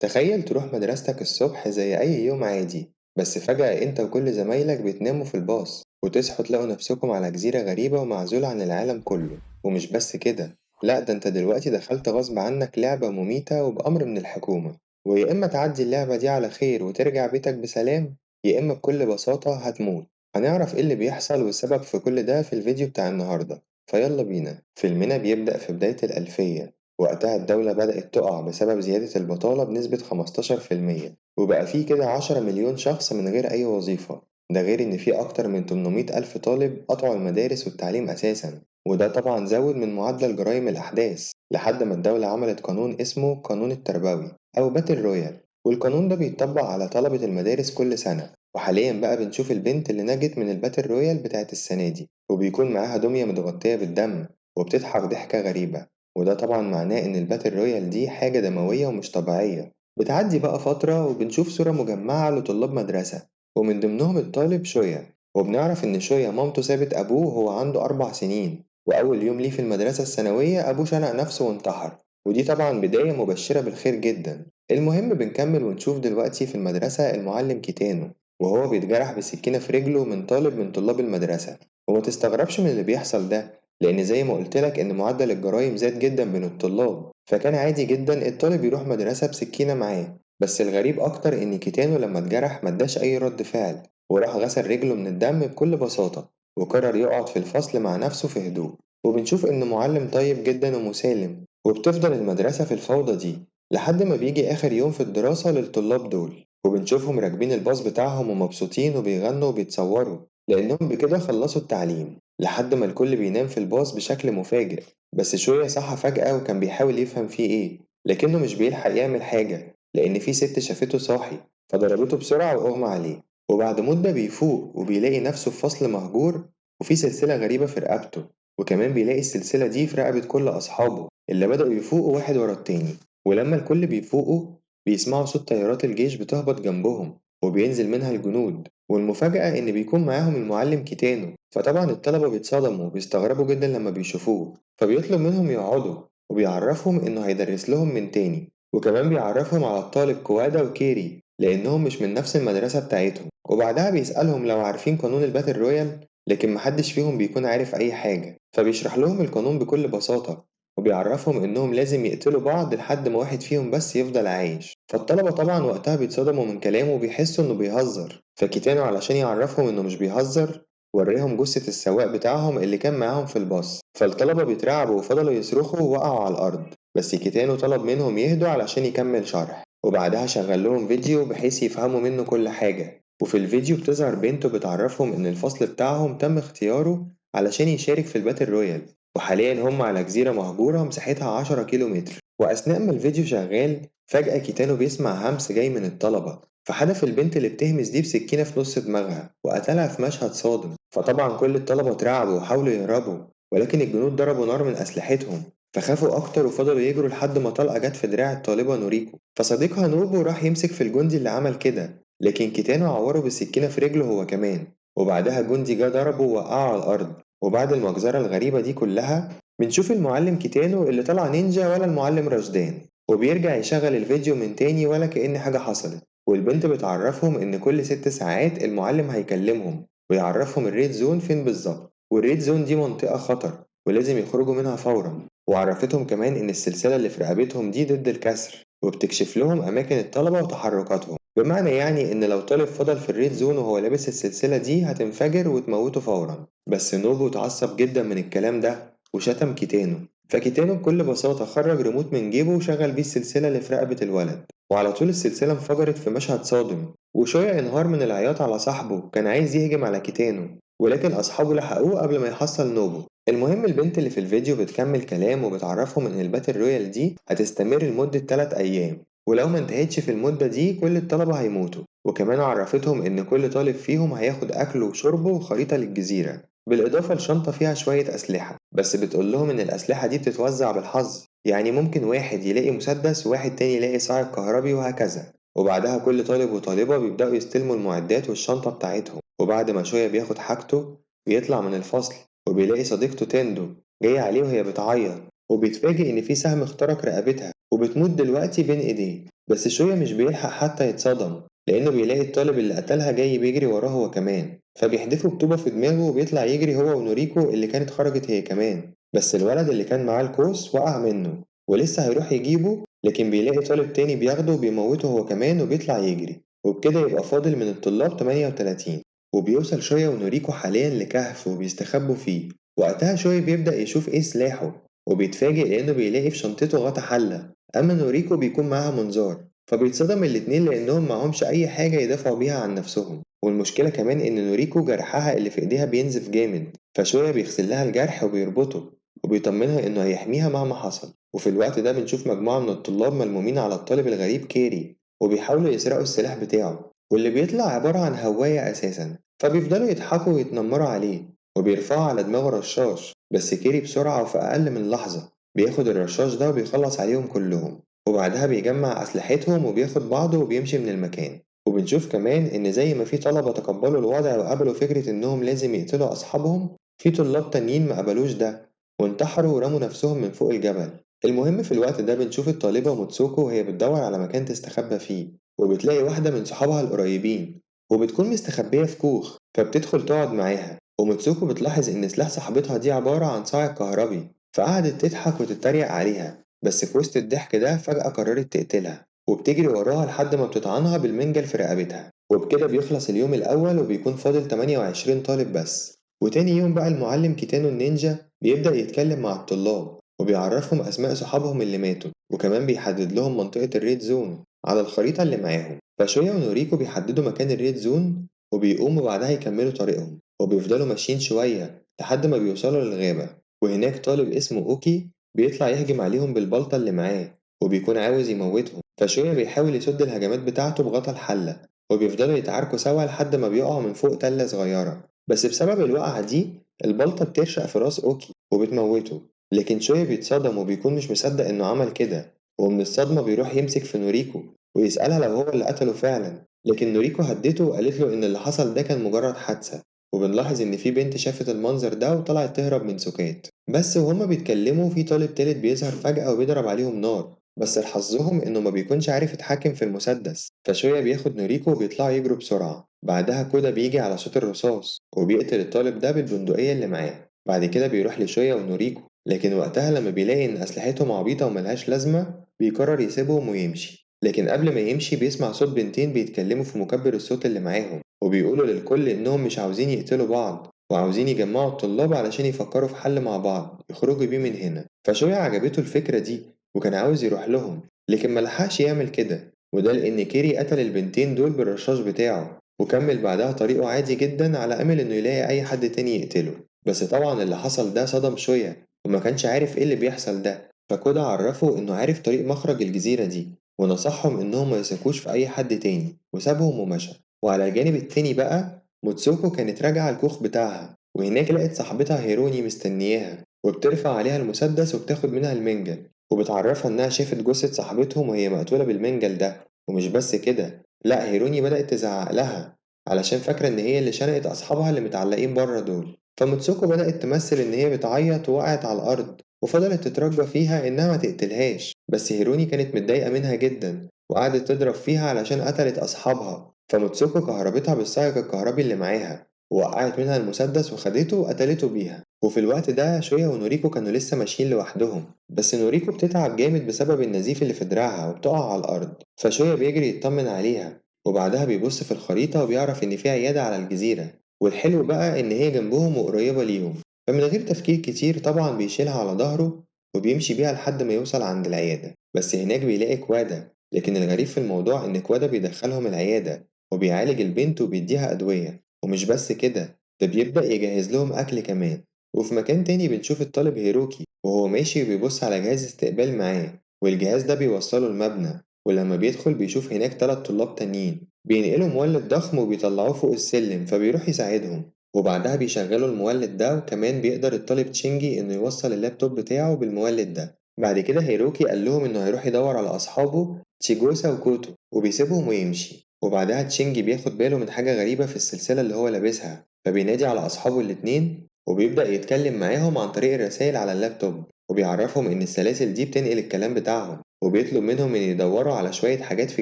تخيل تروح مدرستك الصبح زي أي يوم عادي، بس فجأة أنت وكل زمايلك بتناموا في الباص وتصحوا تلاقوا نفسكم على جزيرة غريبة ومعزولة عن العالم كله. ومش بس كده، لأ ده أنت دلوقتي دخلت غصب عنك لعبة مميتة وبأمر من الحكومة، ويا إما تعدي اللعبة دي على خير وترجع بيتك بسلام، يا إما بكل بساطة هتموت. هنعرف إيه اللي بيحصل والسبب في كل ده في الفيديو بتاع النهاردة، فيلا بينا. فيلمنا بيبدأ في بداية الألفية، وقتها الدولة بدأت تقع بسبب زيادة البطالة بنسبة 15%، وبقى فيه كده 10 مليون شخص من غير أي وظيفة، ده غير إن فيه أكتر من 800 ألف طالب قطعوا المدارس والتعليم أساسا، وده طبعا زود من معدل جرائم الأحداث، لحد ما الدولة عملت قانون اسمه قانون التربوي أو battle royale، والقانون ده بيتطبق على طلبة المدارس كل سنة. وحاليا بقى بنشوف البنت اللي نجت من ال battle royale بتاعت السنة دي، وبيكون معاها دمية متغطية بالدم وبتضحك ضحكة غريبة، وده طبعا معناه إن ال battle royale دي حاجة دموية ومش طبيعية. بتعدي بقى فترة وبنشوف صورة مجمعة لطلاب مدرسة، ومن ضمنهم الطالب شويا، وبنعرف إن شويا مامته سابت أبوه وهو عنده 4 سنين، وأول يوم ليه في المدرسة الثانوية أبوه شنق نفسه وانتحر، ودي طبعا بداية مبشرة بالخير جدا. المهم بنكمل ونشوف دلوقتي في المدرسة المعلم كيتانو وهو بيتجرح بسكينة في رجله من طالب من طلاب المدرسة، وما تستغربش من اللي بيحصل ده، لأن زي ما قلت لك إن معدل الجرايم زاد جدا بين الطلاب، فكان عادي جدا الطالب يروح مدرسة بسكينة معاه. بس الغريب أكتر إن كيتانو لما اتجرح ما اداش أي رد فعل، وراح غسل رجله من الدم بكل بساطة، وقرر يقعد في الفصل مع نفسه في هدوء. وبنشوف إنه معلم طيب جدا ومسالم، وبتفضل المدرسة في الفوضى دي لحد ما بيجي آخر يوم في الدراسة للطلاب دول، وبنشوفهم راكبين الباص بتاعهم ومبسوطين وبيغنوا وبيتصوروا لأنهم بكده خلصوا التعليم، لحد ما الكل بينام في الباص بشكل مفاجئ. بس شوية صحى فجأة وكان بيحاول يفهم فيه إيه، لكنه مش بيلحق يعمل حاجة لأن في ست شافته صاحي فضربته بسرعة وأغمى عليه. وبعد مدة بيفوق وبيلاقي نفسه في فصل مهجور وفي سلسلة غريبة في رقبته، وكمان بيلاقي السلسلة دي في رقبة كل أصحابه اللي بدأوا يفوقوا واحد ورا التاني. ولما الكل بيفوقوا بيسمعوا صوت طيارات الجيش بتهبط جنبهم وبينزل منها الجنود، والمفاجأة إن بيكون معاهم المعلم كيتانو. فطبعا الطلبة بيتصدموا وبيستغربوا جدا لما بيشوفوه، فبيطلب منهم يقعدوا وبيعرفهم إنه هيدرس لهم من تاني، وكمان بيعرفهم على الطالب كوادا وكيري لأنهم مش من نفس المدرسة بتاعتهم. وبعدها بيسألهم لو عارفين قانون ال battle royale، لكن محدش فيهم بيكون عارف أي حاجة، فبيشرح لهم القانون بكل بساطة وبيعرفهم إنهم لازم يقتلوا بعض لحد ما واحد فيهم بس يفضل عايش. فالطلبة طبعا وقتها بيتصدموا من كلامه وبيحسوا إنه بيهزر، فكيتانو علشان يعرفهم إنه مش بيهزر وريهم جثة السواق بتاعهم اللي كان معاهم في الباص. فالطلبة بيترعبوا وفضلوا يصرخوا ووقعوا على الأرض، بس كيتانو طلب منهم يهدوا علشان يكمل شرح. وبعدها شغل لهم فيديو بحيث يفهموا منه كل حاجة، وفي الفيديو بتظهر بنته بتعرفهم إن الفصل بتاعهم تم اختياره علشان يشارك في ال battle royale، وحاليا هم على جزيرة مهجورة مساحتها 10 كيلو متر. وأثناء ما الفيديو شغال فجأة كيتانو بيسمع همس جاي من الطلبة، فحدف البنت اللي بتهمس دي بسكينة في نص دماغها وقتلها في مشهد صادم. فطبعا كل الطلبة اترعبوا وحاولوا يهربوا، ولكن الجنود ضربوا نار من أسلحتهم فخافوا أكتر وفضلوا يجروا لحد ما طلقة جت في دراع الطالبة نوريكو. فصديقها نوبو راح يمسك في الجندي اللي عمل كده، لكن كيتانو عوره بالسكينة في رجله هو كمان، وبعدها الجندي جه ضربه ووقعه على الأرض. وبعد المجزرة الغريبة دي كلها بنشوف المعلم كيتانو اللي طلع نينجا ولا المعلم رشدان، وبيرجع يشغل الفيديو من تاني ولا كأن حاجة حصلت. والبنت بتعرفهم إن كل 6 ساعات المعلم هيكلمهم ويعرفهم ال red zone فين بالظبط، وال red zone دي منطقة خطر ولازم يخرجوا منها فورا. وعرفتهم كمان إن السلسلة اللي في رقبتهم دي ضد الكسر، وبتكشف لهم أماكن الطلبة وتحركاتهم، بمعنى يعني إن لو طالب فضل في ال red zone وهو لابس السلسلة دي هتنفجر وتموته فورا. بس نوبو اتعصب جدا من الكلام ده وشتم كيتانو، فكيتانو بكل بساطة خرج ريموت من جيبه وشغل بيه السلسلة اللي في رقبة الولد، وعلى طول السلسلة انفجرت في مشهد صادم. وشوية انهار من العياط على صاحبه، كان عايز يهجم على كيتانو ولكن أصحابه لحقوه قبل ما يحصل نوبو. المهم البنت اللي في الفيديو بتكمل كلام وبتعرفهم إن ال battle royale دي هتستمر لمدة 3 أيام، ولو ما انتهتش في المدة دي كل الطلبة هيموتوا. وكمان عرفتهم إن كل طالب فيهم هياخد أكله وشربه وخريطة للجزيرة، بالإضافة لشنطة فيها شوية أسلحة. بس بتقول لهم إن الأسلحة دي بتتوزع بالحظ، يعني ممكن واحد يلاقي مسدس وواحد تاني يلاقي صاعق كهربي وهكذا. وبعدها كل طالب وطالبة بيبدأوا يستلموا المعدات والشنطة بتاعتهم. وبعد ما شوية بياخد حاجته بيطلع من الفصل وبيلاقي صديقته تندو جاية عليه وهي بتعيط، وبيتفاجئ إن في سهم اخترق رقبتها وبتموت دلوقتي بين إيديه. بس شوية مش بيلحق حتى يتصدم لأنه بيلاقي الطالب اللي قتلها جاي بيجري وراه هو كمان، فبيحدفه بطوبة في دماغه وبيطلع يجري هو ونوريكو اللي كانت خرجت هي كمان. بس الولد اللي كان معاه القوس وقع منه ولسه هيروح يجيبه، لكن بيلاقي طالب تاني بياخده وبيموته هو كمان وبيطلع يجري، وبكده يبقى فاضل من الطلاب 38. وبيوصل شوية ونوريكو حاليا لكهف وبيستخبوا فيه. وقتها شوية بيبدأ يشوف ايه سلاحه وبيتفاجئ لأنه بيلاقي في شنطته غطا حلة، أما نوريكو بيكون معاها منظار، فبيتصدم الاتنين لأنهم معهمش أي حاجة يدافعوا بيها عن نفسهم. والمشكلة كمان إن نوريكو جرحها اللي في إيديها بينزف جامد، فشوية بيغسل لها الجرح وبيربطه وبيطمنها إنه هيحميها مهما حصل. وفي الوقت ده بنشوف مجموعة من الطلاب ملمومين على الطالب الغريب كيري وبيحاولوا يسرقوا السلاح بتاعه، واللي بيطلع عبارة عن هواية أساسا، فبيفضلوا يضحكوا ويتنمروا عليه وبيرفعوا على دماغه رشاش، بس كيري بسرعة وفي أقل من لحظة بياخد الرشاش ده وبيخلص عليهم كلهم، وبعدها بيجمع أسلحتهم وبياخد بعضه وبيمشي من المكان. وبنشوف كمان إن زي ما في طلبة تقبلوا الوضع وقبلوا فكرة إنهم لازم يقتلوا أصحابهم، في طلاب تانيين ما قبلوش ده وانتحروا ورموا نفسهم من فوق الجبل. المهم في الوقت ده بنشوف الطالبة موتسوكو وهي بتدور على مكان تستخبى فيه، وبتلاقي واحدة من صحابها القريبين وبتكون مستخبية في كوخ، فبتدخل تقعد معاها. وموتسوكو بتلاحظ إن سلاح صاحبتها دي عبارة عن صاعق كهربي، فقعدت تضحك وتتريق عليها، بس في وسط الضحك ده فجأة قررت تقتلها وبتجري وراها لحد ما بتطعنها بالمنجل في رقبتها. وبكده بيخلص اليوم الأول وبيكون فاضل 28 طالب بس. وتاني يوم بقى المعلم كيتانو النينجا بيبدأ يتكلم مع الطلاب وبيعرفهم أسماء صحابهم اللي ماتوا، وكمان بيحدد لهم منطقة ال red zone على الخريطة اللي معاهم. فشوية ونوريكو بيحددوا مكان ال red zone وبيقوموا بعدها يكملوا طريقهم، وبيفضلوا ماشيين شوية لحد ما بيوصلوا للغابة. وهناك طالب اسمه أوكي بيطلع يهجم عليهم بالبلطة اللي معاه وبيكون عاوز يموتهم، فشوية بيحاول يسد الهجمات بتاعته بغطا الحلة، وبيفضلوا يتعاركوا سوا لحد ما بيقعوا من فوق تلة صغيرة، بس بسبب الوقعة دي البلطة بترشق في راس أوكي وبتموته. لكن شوية بيتصدم وبيكون مش مصدق إنه عمل كده، ومن الصدمة بيروح يمسك في نوريكو ويسألها لو هو اللي قتله فعلا، لكن نوريكو هدته وقالت له إن اللي حصل ده كان مجرد حادثة. وبنلاحظ إن في بنت شافت المنظر ده وطلعت تهرب من سكات، بس وهما بيتكلموا في طالب تالت بيظهر فجأة وبيضرب عليهم نار، بس لحظهم إنه ما بيكونش عارف يتحكم في المسدس، فشوية بياخد نوريكو وبيطلعوا يجروا بسرعة. بعدها كودا بيجي على صوت الرصاص وبيقتل الطالب ده بالبندقية اللي معاه. بعد كده بيروح لشوية ونوريكو، لكن وقتها لما بيلاقي إن أسلحتهم عبيطة وملهاش لازمة بيقرر يسيبهم ويمشي. لكن قبل ما يمشي بيسمع صوت بنتين بيتكلموا في مكبر الصوت اللي معاهم، وبيقولوا للكل إنهم مش عاوزين يقتلوا بعض وعاوزين يجمعوا الطلاب علشان يفكروا في حل مع بعض يخرجوا بيه من هنا. فشوية عجبته الفكرة دي وكان عاوز يروح لهم، لكن ملحقش يعمل كده، وده لأن كيري قتل البنتين دول بالرشاش بتاعه وكمل بعدها طريقه عادي جدا على أمل إنه يلاقي أي حد تاني يقتله. بس طبعا اللي حصل ده صدم شوية وما كانش عارف إيه اللي بيحصل ده، فكودا عرفه إنه عارف طريق مخرج الجزيرة دي ونصحهم إنهم ما يثقوش في أي حد تاني وسابهم ومشى. وعلى الجانب التاني بقى موتسوكو كانت راجعة الكوخ بتاعها، وهناك لقت صاحبتها هيروني مستنياها وبترفع عليها المسدس وبتاخد منها المنجل، وبتعرفها إنها شافت جثة صاحبتهم وهي مقتولة بالمنجل ده. ومش بس كده، لأ هيروني بدأت تزعق لها علشان فاكرة إن هي اللي شنقت أصحابها اللي متعلقين بره دول. فموتسوكو بدأت تمثل إن هي بتعيط ووقعت على الأرض وفضلت تترجى فيها إنها ما تقتلهاش، بس هيروني كانت متضايقة منها جدا وقعدت تضرب فيها علشان قتلت أصحابها. فموتسوكو كهربتها بالصاعق الكهربي اللي معاها ووقعت منها المسدس وخدته وقتلته بيها. وفي الوقت ده شوية ونوريكو كانوا لسه ماشيين لوحدهم، بس نوريكو بتتعب جامد بسبب النزيف اللي في دراعها وبتقع على الأرض، فشوية بيجري يطمن عليها، وبعدها بيبص في الخريطة وبيعرف إن في عيادة على الجزيرة، والحلو بقى إن هي جنبهم وقريبة ليهم، فمن غير تفكير كتير طبعا بيشيلها على ظهره وبيمشي بيها لحد ما يوصل عند العيادة. بس هناك بيلاقي كوادا، لكن الغريب في الموضوع إن كوادا بيدخلهم العيادة وبيعالج البنت وبيديها أدوية، ومش بس كده ده بيبدأ يجهز لهم أكل كمان. وفي مكان تاني بنشوف الطالب هيروكي وهو ماشي وبيبص على جهاز استقبال معاه، والجهاز ده بيوصله المبنى، ولما بيدخل بيشوف هناك 3 طلاب تانيين بينقلوا مولد ضخم وبيطلعوه فوق السلم، فبيروح يساعدهم، وبعدها بيشغلوا المولد ده، وكمان بيقدر الطالب تشينجي إنه يوصل اللابتوب بتاعه بالمولد ده. بعد كده هيروكي قال لهم إنه هيروح يدور على أصحابه تشيجوسا وكوتو وبيسيبهم ويمشي. وبعدها تشينجي بياخد باله من حاجة غريبة في السلسلة اللي هو لابسها، فبينادي على أصحابه الاتنين وبيبدأ يتكلم معاهم عن طريق الرسائل على اللابتوب. وبيعرفهم إن السلاسل دي بتنقل الكلام بتاعهم، وبيطلب منهم إن يدوروا على شوية حاجات في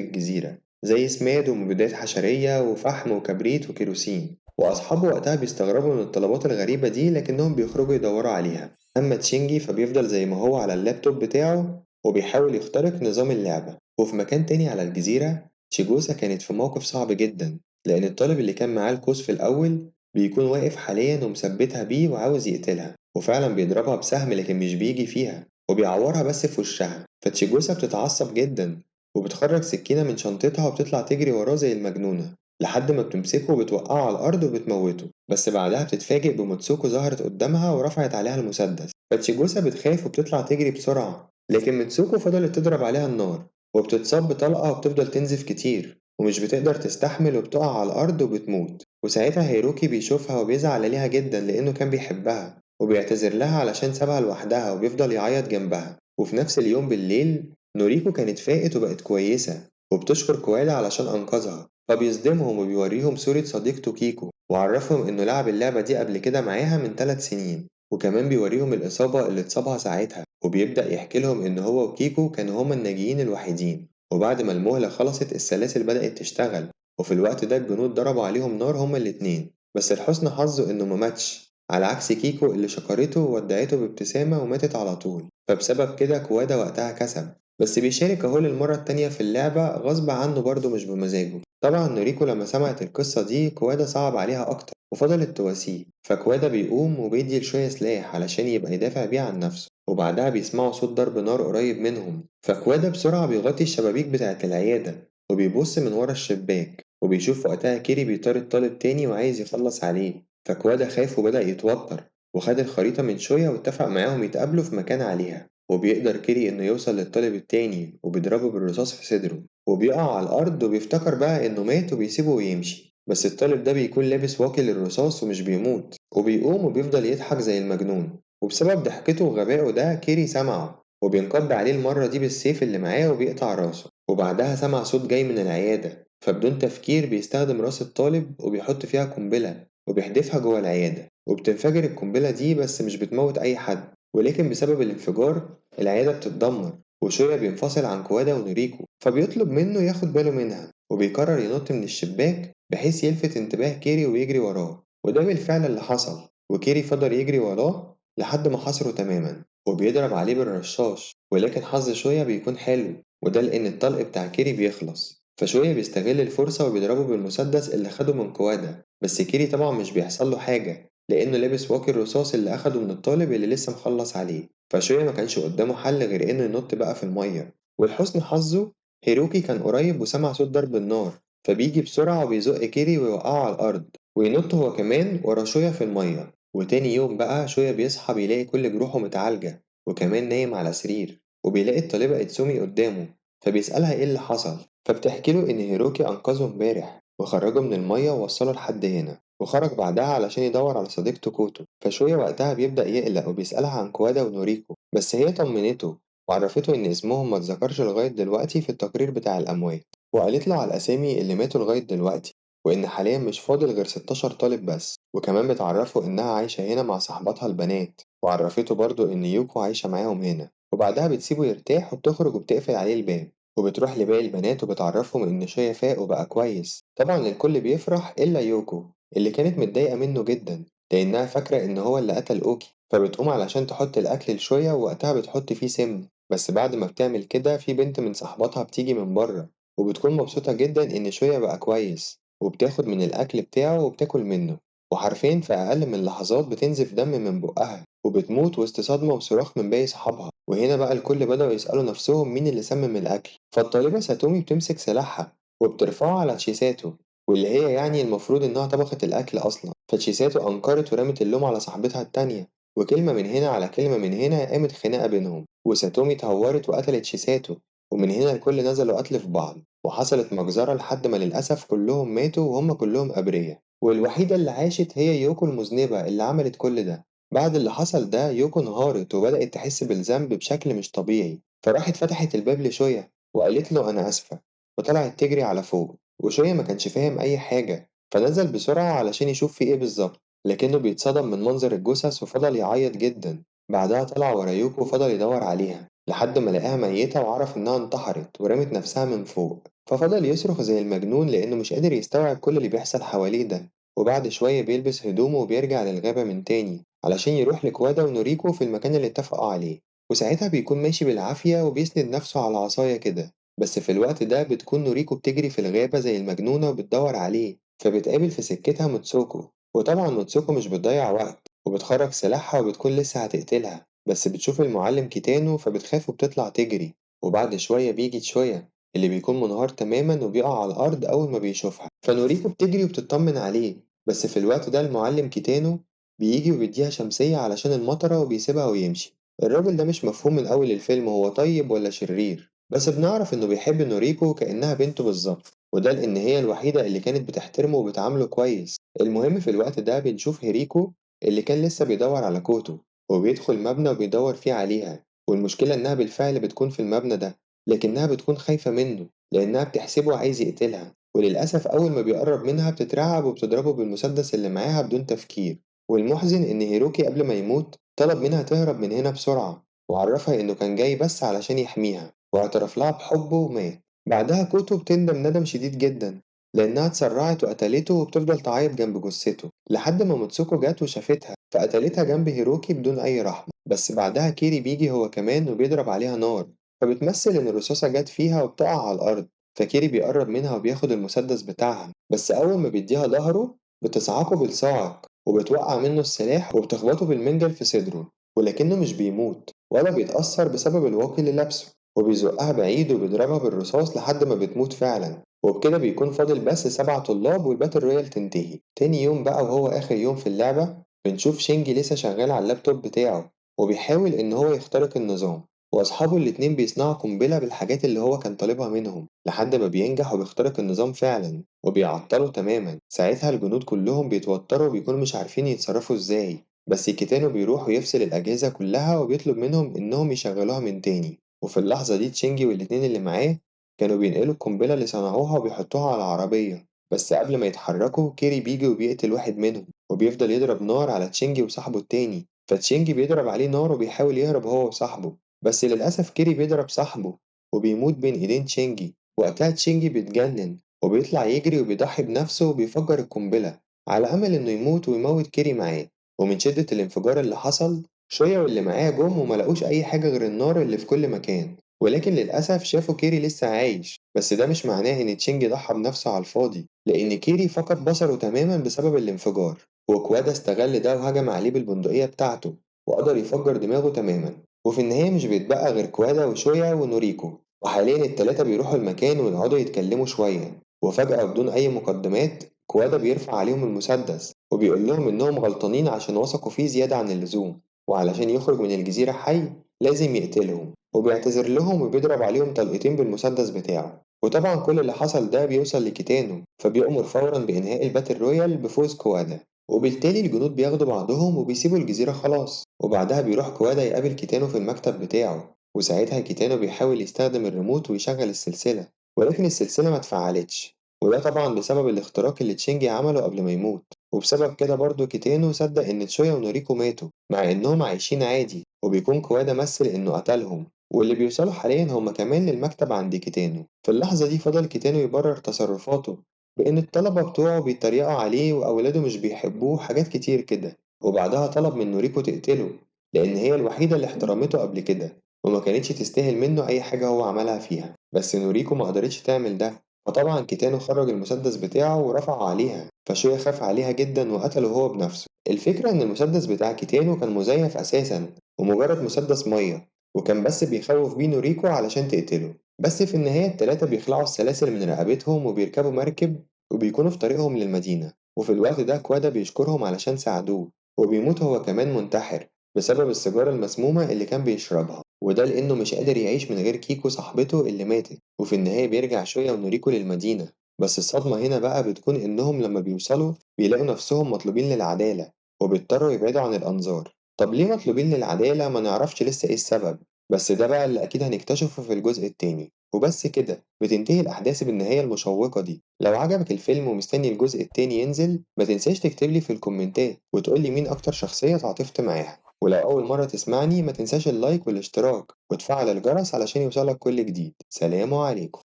الجزيرة زي سماد ومبيدات حشرية وفحم وكبريت وكيروسين. وأصحابه وقتها بيستغربوا من الطلبات الغريبة دي، لكنهم بيخرجوا يدوروا عليها. أما تشينجي فبيفضل زي ما هو على اللابتوب بتاعه وبيحاول يخترق نظام اللعبة. وفي مكان تاني على الجزيرة تشيجوسا كانت في موقف صعب جدا، لأن الطالب اللي كان معاه القوس في الأول بيكون واقف حاليا ومثبتها بيه وعاوز يقتلها، وفعلا بيضربها بسهم لكن مش بيجي فيها وبيعورها بس في وشها. فتشيجوسا بتتعصب جدا وبتخرج سكينة من شنطتها وبتطلع تجري وراه زي المجنونة لحد ما بتمسكه وبتوقعه على الأرض وبتموته. بس بعدها بتتفاجئ بموتسوكو ظهرت قدامها ورفعت عليها المسدس، فتشيجوسا بتخاف وبتطلع تجري بسرعة، لكن ميتسوكو فضلت تضرب عليها النار وبتتصاب بطلقة وبتفضل تنزف كتير ومش بتقدر تستحمل وبتقع على الأرض وبتموت. وساعتها هيروكي بيشوفها وبيزعل عليها جدا لأنه كان بيحبها، وبيعتذر لها علشان سابها لوحدها وبيفضل يعيط جنبها. وفي نفس اليوم بالليل نوريكو كانت فاقت وبقت كويسة وبتشكر كوادا علشان أنقذها، فبيصدمهم وبيوريهم صورة صديقته كيكو وعرفهم إنه لعب اللعبة دي قبل كده معاها من 3 سنين، وكمان بيوريهم الإصابة اللي اتصابها ساعتها، وبيبدأ يحكي لهم إن هو وكيكو كانوا هما الناجيين الوحيدين. وبعد ما المهلة خلصت السلاسل بدأت تشتغل، وفي الوقت ده الجنود ضربوا عليهم نار هما الاتنين، بس لحسن حظه إنه ما ماتش، على عكس كيكو اللي شكرته وودعته بابتسامة وماتت على طول. فبسبب كده كوادا وقتها كسب، بس بيشارك أهو للمرة التانية في اللعبة غصب عنه برضه مش بمزاجه. طبعا نوريكو لما سمعت القصة دي كوادا صعب عليها أكتر وفضلت تواسيه، فكوادا بيقوم وبيدي لشوية سلاح علشان يبقى يدافع بيه عن نفسه. وبعدها بيسمعوا صوت ضرب نار قريب منهم، فكوادا بسرعة بيغطي الشبابيك بتاعة العيادة وبيبص من ورا الشباك وبيشوف وقتها كيري بيطارد طالب تاني وعايز يخلص عليه. فكوادا خاف وبدأ يتوتر وخد الخريطة من شوية واتفق معاهم يتقابلوا في مكان عليها، وبيقدر كيري إنه يوصل للطالب التاني وبيضربه بالرصاص في صدره وبيقع على الأرض وبيفتكر بقى إنه مات وبيسيبه ويمشي. بس الطالب ده بيكون لابس واقي للرصاص ومش بيموت، وبيقوم وبيفضل يضحك زي المجنون، وبسبب ضحكته وغبائه ده كيري سمعه وبينقض عليه المرة دي بالسيف اللي معاه وبيقطع راسه. وبعدها سمع صوت جاي من العيادة، فبدون تفكير بيستخدم راس الطالب وبيحط فيها قنبلة وبيحدفها جوه العيادة، وبتنفجر القنبلة دي بس مش بتموت أي حد، ولكن بسبب الانفجار العيادة بتتدمر، وشوية بينفصل عن كوادا ونوريكو، فبيطلب منه ياخد باله منها، وبيقرر ينط من الشباك بحيث يلفت انتباه كيري ويجري وراه، وده بالفعل اللي حصل، وكيري فضل يجري وراه لحد ما حصره تماما وبيضرب عليه بالرشاش، ولكن حظ شوية بيكون حلو، وده لأن الطلق بتاع كيري بيخلص، فشوية بيستغل الفرصة وبيضربه بالمسدس اللي خده من كوادا، بس كيري طبعا مش بيحصل له حاجة لأنه لابس واقي الرصاص اللي أخده من الطالب اللي لسه مخلص عليه. فشوية ما كانش قدامه حل غير إنه ينط بقى في المية، ولحسن حظه هيروكي كان قريب وسمع صوت ضرب النار، فبيجي بسرعة وبيزق كيري ويوقعه على الأرض وينط هو كمان ورا شوية في المية. وتاني يوم بقى شوية بيصحى بيلاقي كل جروحه متعالجة وكمان نايم على سرير، وبيلاقي الطالبة إتسومي قدامه، فبيسألها إيه اللي حصل، فبتحكي له إن هيروكي أنقذه امبارح وخرجه من المية ووصله لحد هنا، وخرج بعدها علشان يدور على صديقته كوتو. فشوية وقتها بيبدأ يقلق وبيسألها عن كوادا ونوريكو، بس هي طمنته وعرفته إن اسمهم ما اتذكرش لغاية دلوقتي في التقرير بتاع الأموات، وقالت له على الأسامي اللي ماتوا لغاية دلوقتي، وإن حاليا مش فاضل غير 16 طالب بس، وكمان بتعرفه إنها عايشة هنا مع صاحباتها البنات، وعرفته برضه إن يوكو عايشة معاهم هنا. وبعدها بتسيبه يرتاح وبتخرج وبتقفل عليه الباب، وبتروح لباقي البنات وبتعرفهم إن شوية فاق وبقى كويس. طبعا الكل بيفرح إلا يوكو اللي كانت متضايقة منه جدا لأنها فاكرة إن هو اللي قتل أوكي، فبتقوم علشان تحط الأكل لشوية ووقتها بتحط فيه سم، بس بعد ما بتعمل كده في بنت من صاحباتها بتيجي من بره وبتكون مبسوطة جدا إن شوية بقى كويس، وبتاخد من الأكل بتاعه وبتاكل منه، وحرفيا في أقل من لحظات بتنزف دم من بقها وبتموت وسط صدمة وصراخ من باقي صحابها. وهنا بقى الكل بدأوا يسألوا نفسهم مين اللي سمم الأكل، فالطالبة ساتومي بتمسك سلاحها وبترفعه على تشيساتو واللي هي يعني المفروض إنها طبخت الأكل أصلا، فتشيساتو أنكرت ورمت اللوم على صاحبتها التانية، وكلمة من هنا على كلمة من هنا قامت خناقة بينهم، وساتومي اتهورت وقتلت تشيساتو، ومن هنا الكل نزلوا قتل في بعض، وحصلت مجزرة لحد ما للأسف كلهم ماتوا وهم كلهم أبرياء، والوحيدة اللي عاشت هي يوكو المذنبة اللي عملت كل ده. بعد اللي حصل ده يوكو انهارت وبدأت تحس بالذنب بشكل مش طبيعي، فراحت فتحت الباب لشوية وقالت له أنا آسفة، وطلعت تجري على فوق، وشوية ما كانش فاهم أي حاجة، فنزل بسرعة علشان يشوف في إيه بالظبط، لكنه بيتصدم من منظر الجثث وفضل يعيط جدا. بعدها طلع ورا يوكو وفضل يدور عليها لحد ما لقاها ميتة وعرف إنها انتحرت ورمت نفسها من فوق، ففضل يصرخ زي المجنون لأنه مش قادر يستوعب كل اللي بيحصل حواليه ده. وبعد شوية بيلبس هدومه وبيرجع للغابة من تاني علشان يروح لكوادا ونوريكو في المكان اللي اتفقوا عليه، وساعتها بيكون ماشي بالعافية وبيسند نفسه على عصاية كده. بس في الوقت ده بتكون نوريكو بتجري في الغابة زي المجنونة وبتدور عليه، فبتقابل في سكتها موتسوكو، وطبعا موتسوكو مش بتضيع وقت وبتخرج سلاحها وبتكون لسه هتقتلها، بس بتشوف المعلم كيتانو فبتخاف وبتطلع تجري. وبعد شوية بيجي تشويا اللي بيكون منهار تماما وبيقع على الأرض أول ما بيشوفها، فنوريكو بتجري وبتطمن عليه، بس في الوقت ده المعلم كيتانو بيجي وبيديها شمسية علشان المطرة وبيسيبها ويمشي. الراجل ده مش مفهوم من أول الفيلم هو طيب ولا شرير، بس بنعرف إنه بيحب نوريكو كأنها بنته بالظبط، وده لأن هي الوحيدة اللي كانت بتحترمه وبتعامله كويس. المهم في الوقت ده بنشوف هيريكو اللي كان لسه بيدور على كوتو، وبيدخل مبنى وبيدور فيه عليها، والمشكلة إنها بالفعل بتكون في المبنى ده، لكنها بتكون خايفة منه لأنها بتحسبه عايز يقتلها، وللأسف أول ما بيقرب منها بتترعب وبتضربه بالمسدس اللي معاها بدون تفكير. والمحزن إن هيروكي قبل ما يموت طلب منها تهرب من هنا بسرعة، وعرفها إنه كان جاي بس علشان يحميها، واعترف لها بحبه ومات. بعدها كوتو بتندم ندم شديد جدا لأنها اتسرعت وقتلته، وبتفضل تعيط جنب جثته لحد ما موتسوكو جت وشافتها فقتلتها جنب هيروكي بدون أي رحمة. بس بعدها كيري بيجي هو كمان وبيضرب عليها نار، فبتمثل إن الرصاصة جت فيها وبتقع على الأرض، فكيري بيقرب منها وبياخد المسدس بتاعها، بس أول ما بيديها ظهره بتصعقه بالصاعق وبتوقع منه السلاح وبتخبطه بالمنجل في صدره، ولكنه مش بيموت ولا بيتأثر بسبب الواقي اللي لابسه، وبيزقها بعيد وبيضربها بالرصاص لحد ما بتموت فعلا. وبكده بيكون فاضل بس 7 طلاب وال battle royale تنتهي. تاني يوم بقى وهو آخر يوم في اللعبة، بنشوف شينجي لسه شغال على اللابتوب بتاعه وبيحاول إن هو يخترق النظام، وأصحابه الاتنين بيصنعوا قنبلة بالحاجات اللي هو كان طالبها منهم لحد ما بينجح وبيخترق النظام فعلا وبيعطله تماما. ساعتها الجنود كلهم بيتوتروا وبيكونوا مش عارفين يتصرفوا ازاي، بس كيتانو بيروح ويفصل الأجهزة كلها وبيطلب منهم إنهم يشغلوها من تاني. وفي اللحظة دي تشينجي والاتنين اللي معاه كانوا بينقلوا القنبلة اللي صنعوها وبيحطوها على العربية، بس قبل ما يتحركوا كيري بيجي وبيقتل واحد منهم وبيفضل يضرب نار على تشينجي وصاحبه التاني، فتشينجي بيضرب عليه نار وبيحاول يهرب هو وصاحبه، بس للأسف كيري بيضرب صاحبه وبيموت بين إيدين تشينجي. وقتها تشينجي بيتجنن وبيطلع يجري وبيضحي بنفسه وبيفجر القنبلة على أمل إنه يموت ويموت كيري معاه. ومن شدة الانفجار اللي حصل شوية واللي معاه جم وملقوش أي حاجة غير النار اللي في كل مكان، ولكن للأسف شافوا كيري لسه عايش، بس ده مش معناه إن تشينجي ضحى بنفسه على الفاضي، لأن كيري فقد بصره تماما بسبب الانفجار، وكوادا استغل ده وهجم عليه بالبندقية بتاعته وقدر يفجر دماغه تماما. وفي النهاية مش بيتبقى غير كوادا وشويا ونوريكو، وحاليا التلاتة بيروحوا المكان ويقعدوا يتكلموا شوية، وفجأة بدون أي مقدمات كوادا بيرفع عليهم المسدس وبيقول لهم إنهم غلطانين عشان وثقوا فيه زيادة عن اللزوم، وعلشان يخرج من الجزيرة حي لازم يقتلهم، وبيعتذر لهم وبيضرب عليهم طلقتين بالمسدس بتاعه. وطبعا كل اللي حصل ده بيوصل لكيتانو، فبيأمر فورا بإنهاء ال battle royale بفوز كوادا، وبالتالي الجنود بياخدوا بعضهم وبيسيبوا الجزيرة خلاص. وبعدها بيروح كوادا يقابل كيتانو في المكتب بتاعه، وساعتها كيتانو بيحاول يستخدم الريموت ويشغل السلسلة، ولكن السلسلة ما اتفعلتش، وده طبعا بسبب الاختراق اللي تشينجي عمله قبل ما يموت. وبسبب كده برضه كيتانو صدق إن تشويا ونوريكو ماتوا مع إنهم عايشين عادي، وبيكون كوادا مثل إنه قتلهم. واللي بيوصلوا حاليا هما كمان للمكتب عند كيتانو. في اللحظة دي فضل كيتانو يبرر تصرفاته بإن الطلبة بتوعه بيتريقوا عليه وأولاده مش بيحبوه حاجات كتير كده، وبعدها طلب من نوريكو تقتله لأن هي الوحيدة اللي احترمته قبل كده وما كانتش تستاهل منه أي حاجة هو عملها فيها، بس نوريكو ما قدرتش تعمل ده، فطبعا كيتانو خرج المسدس بتاعه ورفعه عليها، فشويا خاف عليها جدا وقتله هو بنفسه. الفكرة إن المسدس بتاع كيتانو كان مزيف أساسا ومجرد مسدس مية، وكان بس بيخوف بيه نوريكو علشان تقتله. بس في النهاية التلاتة بيخلعوا السلاسل من رقبتهم وبيركبوا مركب وبيكونوا في طريقهم للمدينة. وفي الوقت ده كوادا بيشكرهم علشان ساعدوه، وبيموت هو كمان منتحر بسبب السيجارة المسمومة اللي كان بيشربها، وده لأنه مش قادر يعيش من غير كيكو صاحبته اللي ماتت. وفي النهاية بيرجع شوية ونوريكو للمدينة، بس الصدمة هنا بقى بتكون إنهم لما بيوصلوا بيلاقوا نفسهم مطلوبين للعدالة وبيضطروا يبعدوا عن الأنظار. طب ليه مطلوبين للعدالة؟ ما نعرفش لسه إيه السبب، بس ده بقى اللي أكيد هنكتشفه في الجزء التاني. وبس كده بتنتهي الأحداث بالنهاية المشوقة دي. لو عجبك الفيلم ومستني الجزء التاني ينزل، ما تنساش تكتبلي في الكومنتات وتقولي مين أكتر شخصية تعاطفت معاها. ولو أول مرة تسمعني ما تنساش ال like والاشتراك وتفعل الجرس علشان يوصلك كل جديد. سلام عليكم.